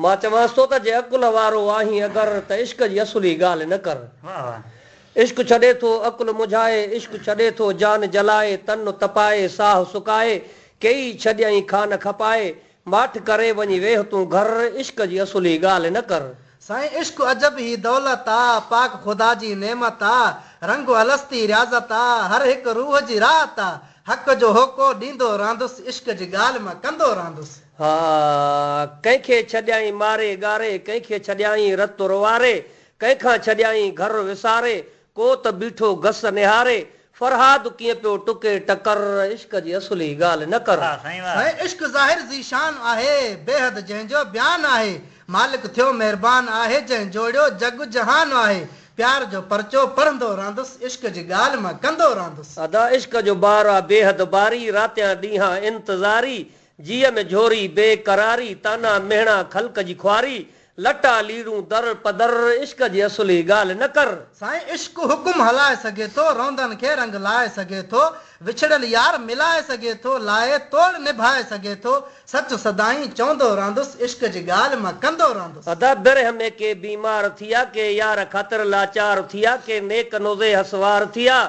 مان چوانس ٿو ته جي عقل وارو آهين اگر ته عشق جي اصلي ڳالهه نه ڪر. عشق ڇڏي ٿو عقل منجهائي، عشق ڇڏي ٿو جان جلائي، تن تپائي، ساهه سڪائي، ڪيئي ڇڏيائين خان کپائي، ماٺ ڪري وڃي ويهه تون گهر، عشق جي اصلي ڳالهه نه ڪر. سائين عشق عجب هي دولت آ، پاڪ خدا جي نعمت آ، رنگ الستي رياضت آ، هر هڪ روح جي راحت آ، حق جو هوڪو ڏيندو رهندس، عشق جي ڳالهه مان ڪندو رهندس. ها ڪنهن کي ڇڏيائين ماري ڳاري، ڪنهن کي ڇڏيائين رت روئاري، ڪنهن کان ڇڏيائين گهر وساري، ڪو ته بيٺو گس نهاري، فرهاد ڪيئن پيو ٽڪي ٽڪر، عشق جي اصلي ڳالهه نه ڪر. سائين عشق ظاهر ذيشان آهي، بيحد جنهن جو بيان آهي، مالڪ ٿيو مهربان آهي، جنهن جوڙيو جڳ جهان آهي، پيار جو پرچو پڙهندو رهندس، عشق جي ڳالهه مان ڪندو رهندس. ادا عشق جو بار آ بيحد باري، راتيان ڏينهان انتظاري، جيء ۾ جهوري بي قراري، طعنا مهڻا خلق جي خواري، لٽا ليڙون در پدر، عشق جي اصلي ڳالهه نه ڪر. سائين عشق حڪم هلائي سگهي ٿو، روندن کي رنگ لائي سگهي ٿو، وڇڙيل يار ملائي سگهي ٿو، لائي توڙ نڀائي سگهي ٿو، سچ سدائين چوندو رهندس، عشق جي ڳالهه مان ڪندو رهندس. ادا برهه ۾ ڪي بيمار ٿيا، ڪي يار خاطر لاچار ٿيا، ڪي نيڪ نوزي هسوار ٿيا،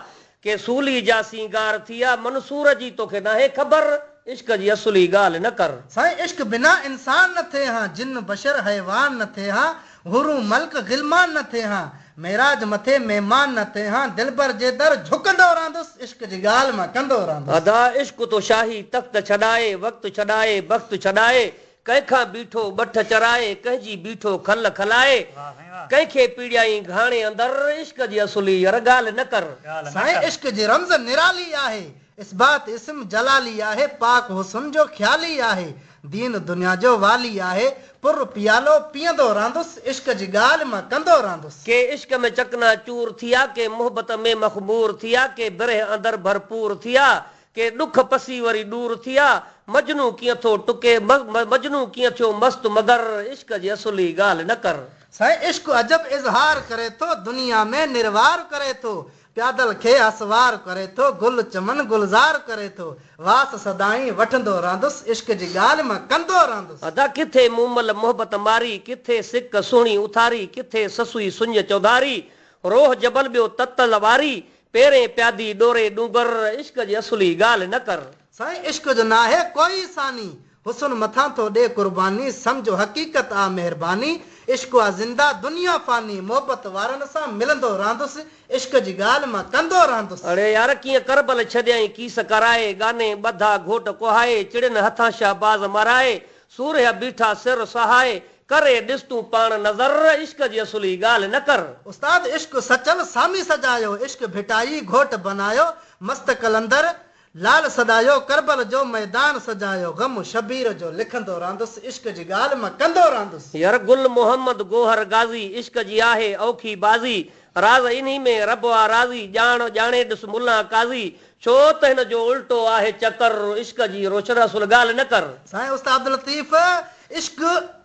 ڪي سولي جا سينگار ٿيا، منصور جي توکي ناهي خبر، عشق جي اصلي ڳالهه نه ڪر. سائين عشق بنا انسان نه ٿئي هان، جن بشر حيوان نه ٿئي هان، حورون ملڪ غلمان نه ٿئي هان، معراج مٿي مهمان نه ٿئي هان، دلبر جي در جهڪندو رهندس، عشق جي ڳالهه مان ڪندو رهندس. ادا عشق تو شاهي تخت ڇڏائي، وقت ڇڏائي، بخت ڇڏائي، ڪنهن کان بيٺو ٻٺ چرائي، ڪنهن جي بيٺو کل کلائي، ڪنهن کي پيڙيائين گهاڻي اندر، عشق جي اصلي ير ڳالهه نه ڪر. سائين عشق جي رمز نرالي آهي، اثبات اسم جلالي آهي، پاڪ حسن جو خيالي آهي، دين دنيا جو والي آهي، پر پيالو پيئندو رهندس، عشق جي ڳالهه مان ڪندو رهندس. ڪي عشق ۾ چڪنا چور ٿيا، ڪي محبت ۾ مخمور ٿيا، ڪي برهه اندر ڀرپور ٿيا، ڪي ڏک پسي وري ڏور ٿيا، مجنون ڪيئن ٿو ٽڪي، مجنون ڪيئن ٿيو مست مگر، عشق جي اصلي ڳالهه نه ڪر. سائين عشق عجب اظهار ڪري ٿو، دنيا ۾ نروار ڪري ٿو، پيادل کي اسوار ڪري ٿو، گل چمن گلزار ڪري ٿو، واس سدائين وٺندو رهندس، عشق جي ڳالهه مان ڪندو رهندس. ادا ڪٿي مومل محبت ماري، ڪٿي سڪ سهڻي اٿاري، ڪٿي سسئي سڃ چوڌاري، روهه جبل ٻيو تتل واري، پيرين پيادي ڏوري ڏونگر، عشق جي اصلي ڳالهه نه ڪر. سائين عشق جو ناهي ڪوئي ثاني، حسن مٿان ٿو ڏي قرباني، سمجهه حقيقت آ مهرباني، عشق آ زنده دنيا فاني، محبت وارن سان ملندو رهندس، عشق جي ڳالهه مان ڪندو رهندس. اڙي يار ڪيئن ڪربل ڇڏيائين ڪيس ڪرائي، ڳاني ٻڌا گهوٽ ڪهائي، چڙين هٿان شهباز مارائي، سورهيه بيٺا سر سهائي، ڪري ڏس تون پاڻ نظر، عشق جي اصلي ڳالهه نه ڪر. استاد عشق سچل سامي سجايو، عشق ڀٽائي گهوٽ بنايو، مست قلندر لال سڏايو، ڪربل جو ميدان سجايو، غم شبير جو لکندو رهندس، عشق جي ڳالهه مان ڪندو رهندس. ير گل محمد گوهر غازي، عشق جي آهي اوکي بازي، راز انهي ۾ رب آ راضي، ڄاڻ ڄاڻي ڏس ملان قاضي، ڇو ته هن جو الٽو آهي چڪر، عشق جي روشن اصل ڳالهه نه ڪر. سائين استاد عبداللطيف، عشق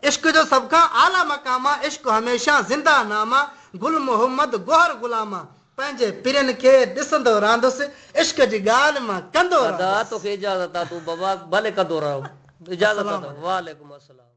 عشق جو سڀ کان اعليٰ مقام آ، عشق هميشه زنده نام آ، گل محمد گوهر غلام آ، پنهنجي پرين کي ڏسندو رهندس، عشق جي ڳالهه مان ڪندو ادا رهندس. توکي اجازت آ تون بابا ڀلي ڪندو رهه اجازت السلام اٿو عليڪم. وعليڪم السلام.